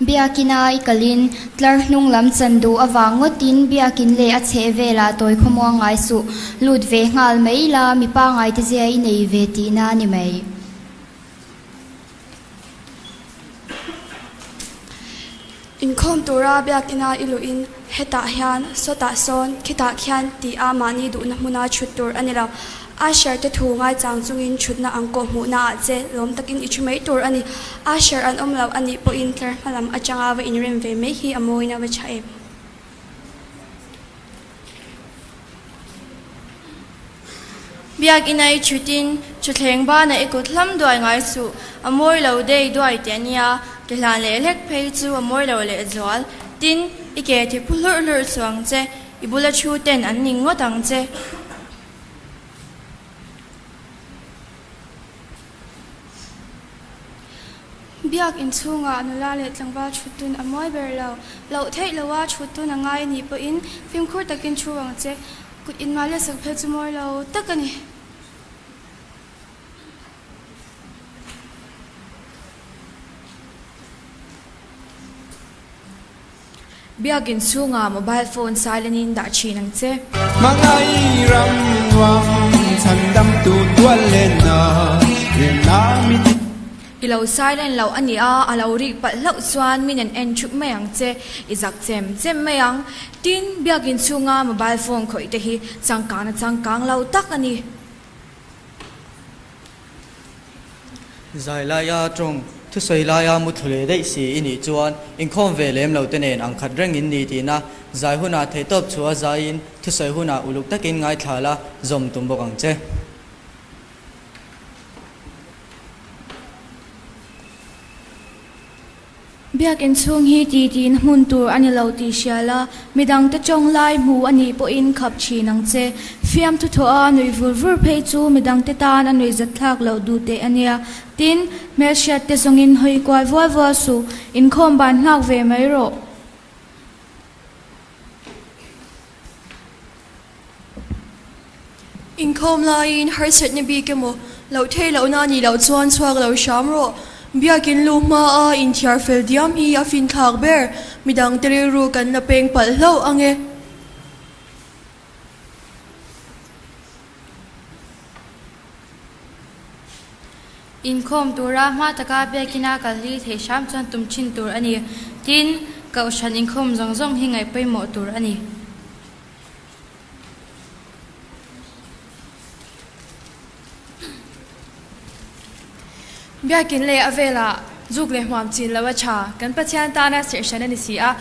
Biakina i kalin tlar hnung lam chan duh avang ngawtin biakin leh a chheh velah tawi khawmuang ngai suh. Lut ve nghal mai la, mi pangai te zia i nei ve tihna a ni mai. Inkhawm tura biakina i luhin hetah hian, sawtah sawn, khitah khian tih a mahni duhna hmuna chhut tur a ni lo. Usher te thu ngaichang chungin chhutna ang kawh hmuhna ah che lawm takin i thu mai tur a ni. Usher an awm lo a nih pawhin tlar hma lam atanga va inrem ve mai hi a mawina va tha em. Biakina i thutin thutthleng banah i kut hlam duai ngai suh, a mawi lo dei duai teh a nia, ke hlan leh hlek phei chu a mawi lo leh zual. Tin, i ke thi phu hlurh hlurh suh ang che, i bula thu ten an ning ngawt ang che. Biak inchhungah nula leh tlangval thut tun a mawi ber lo. Loh theih loa thut tun a ngai a nih pawhin fimkhur takin thu ang che. Kut inmah leh sak phei chu mawi lo tak a ni. Biakinn chhungah mobile phone silent in dah thin ang che. Hmangaih ram nuam chhandam tu tual lenna rinna mi ti. I lo silent loh a nia, a lo rik palh hlauh chuan min an en thup mai ang che, i zak chem chem mai ang. Tin, biakinn chhunga mobile phone khawih te hi changkang na changkang lo tak a ni. Zai laia tawng, thusawi laia mu thlu leh daih si i nih chuan inkhawm ve lem lo te nen ang khat reng in ni tihna zai hunah theihtawp chhuah zaiin thusawi hunah uluk takin ngaithla la zawm tum bawk ang che. Biakinn chhung hi titi-na hmun tur a ni lo tih hria la, midangte tawng lai hmu a nih pawhin khap thin ang che. Fiamthu thawh a nuih vur vur phei chu midangte tan a nuihzat thlak loh duh teh a nia. Tin, hmelhriat te zawngin hawi kual vual vual suh, inkhawm ban nghak ve mai rawh. Inkhawm laiin harsatna bik emaw loh theih lohna a nih loh chuan chhuak lo hram rawh. Biakin lu hmaa inthiar fel diam hi a finthlak ber. Midangte rilru kan la peng palh hlauh ang e. Inkhawm tura hma taka biakina kal hi theih hram chuan tum thin tur a ni. Tin, Kohhran inkhawm zawng zawng hi ngaih pawimawh tur a ni. Biakin leh a velah zuk leh hmuam chin lo a tha, kan Pathian tana serhhran a ni si a.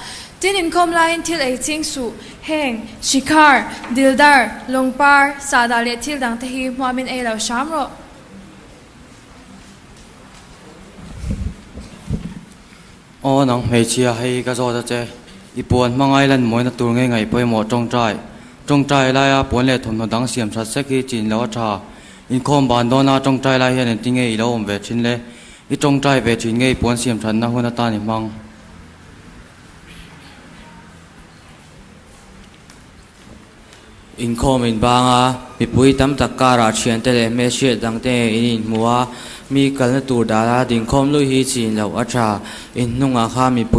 Tin, inkhawm laiin thil ei ching suh, heng, Shikhar, Dildar, Lungpar, Sahdah leh thil dangte hi hmuamin ei lo hram rawh. Aw nang hmeichhia, hei ka zawt a che. I puan hmangai lan mawina tur nge ngaih pawimawh tawngtai. Tawngtai laia puan leh thawmhnaw dang siam that sek hi chin lo a tha. Inkhawm ban dawna tawngtai lai hian engtin nge i lo awm ve thin le? I tawngtai ve thin nge i puan siam thatna hun atan i hmang? Inkhawm inbang a, mipui tam tak karah thiante leh hmelhriat dangte in inhmu a, mi kalna tur dala dingkhawm lui hi chin loh a tha. Inhnungah kha mipui.